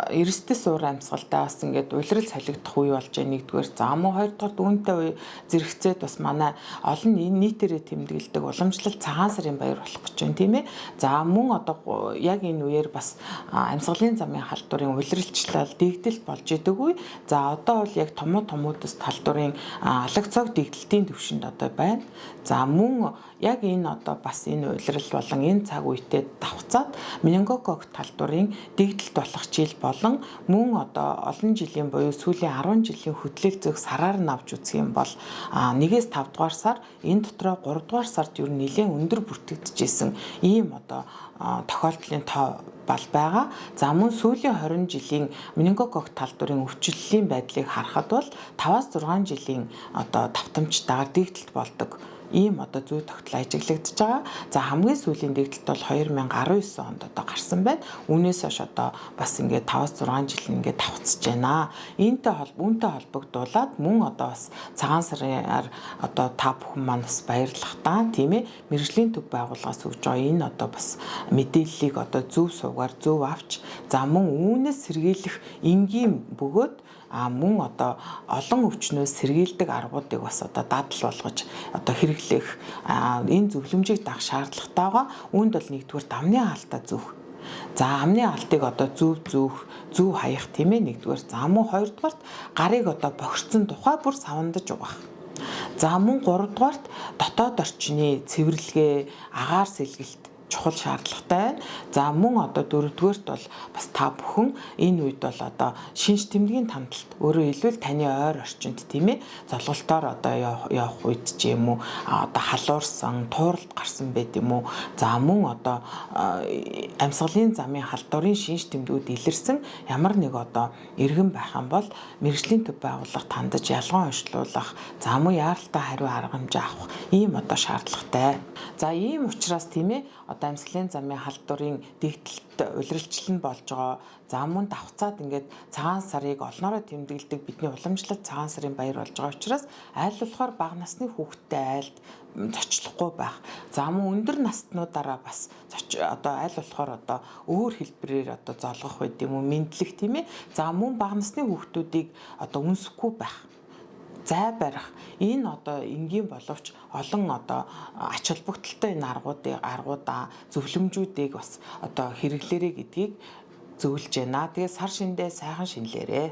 эрсдэс уур амьсгалтай бас ингээд улирал солигдох үе болж байна нэгдүгээр. За мөн хоёрдугаар үүнтэй үе зэрэгцээд бас манай олон нийтээрээ тэмдэглэдэг уламжлалт цагаан сарын баяр болох гэж байна, тийм ээ. За мөн одоо яг энэ үеэр бас амьсгалын замын халдварын улиралчлал дэгдэл болж идэг үе. За одоо бол яг томуу томуудас халдварын алаг цог дэгдэлтийн түвшинд одоо байна. За мөн яг энэ одоо бас энэ улирал болон энэ цаг үетэй давхцаад менингококк халдварын дэгдэлт болох жил болон мөн одоо олон жилийн буюу сүүлийн 10 жилийн хөдлөл зөг сараар нь авч үзэх юм бол 1-ээс 5 дугаар сар, энэ дотроо 3 дугаар сард ер нь нэлээд өндөр бүртгэгдэжсэн ийм одоо тохиолдлын тоо бал байгаа. За мөн сүүлийн 20 жилийн менингококк халдварын өвчлөлийн байдлыг харахад бол 5-аас 6 жилийн одоо давтамжтайгаар дэгдэлт болдог ийм одоо зүй тогтол ажиглагдаж байгаа. За хамгийн сүүлийн дэгдэлт бол 2019 онд одоо гарсан байна. Үүнээс хойш одоо бас ингээд 5-6 жил ингээд давхцаж байна. Үүнтэй холбогдуулаад мөн одоо бас цагаан сараар одоо та бүхэн маань бас баярлах та, тийм ээ, мэргэжлийн төв байгууллагаас өгж байгаа энэ одоо бас мэдээллийг одоо зөв суугаар зөв авч, за мөн үүнээс сэргийлэх энгийн бөгөөд мөн одоо олон өвчнөөс сэргийлдэг аргуудыг бас одоо дадал болгож одоо хэрэглэх энэ зөвлөмжийг дагах шаардлагатай байгаа. Үүнд бол нэгдүгээр амны хаалтаа зүүх. За амны хаалтыг одоо зөв зүүх, зөв хаях, тийм ээ, нэгдүгээр. За мөн хоёрдугаарт гарыг одоо бохирдсон тухай бүр савандаж угаах. За мөн гуравдугаарт дотоод орчны цэвэрлэгээ, агаар сэлгэлт чухал шаардлагатай байна. За мөн одоо дөрөвдүгээрт бол бас та бүхэн энэ үед бол одоо шинж тэмдгийн тамдалт, өөрөөр хэлбэл таны ойр орчинд, тийм ээ, золголтоор одоо явах үед ч юм уу, одоо халуурсан, тууралд гарсан байд юм уу. За мөн одоо амьсгалын замын халдварын шинж тэмдгүүд илэрсэн ямар нэг одоо иргэн байх юм бол мэргэжлийн төв байгууллагад хандаж ялган онцлуулах, за мөн яаралтай хариу арга хэмжээ авах ийм одоо шаардлагатай. За ийм учраас, тийм ээ, одоо амьсгалын замын халдварын дэгдэлт улиралчлал нь болж байгаа. За мөн давхцаад ингээд цагаан сарыг олноороо тэмдэглэдэг бидний уламжлалт цагаан сарын баяр болж байгаа учраас аль болохоор бага насны хүүхэдтэй айлд зочлохгүй байх. За мөн өндөр наснуудаараа бас одоо аль болохоор одоо өөр хэлбэрээр одоо золгох байд юм уу, мэндлэх, тийм ээ. За мөн бага насны хүүхдүүдийг одоо үнсэхгүй байх, зай барих, энэ одоо энгийн боловч олон одоо ач холбогдолтой энэ аргуудаа, зөвлөмжүүдийг бас одоо хэрэглээрэй гэдгийг зөвлөж байна. Тэгээ сар шиндээ сайхан шинэлээрэй.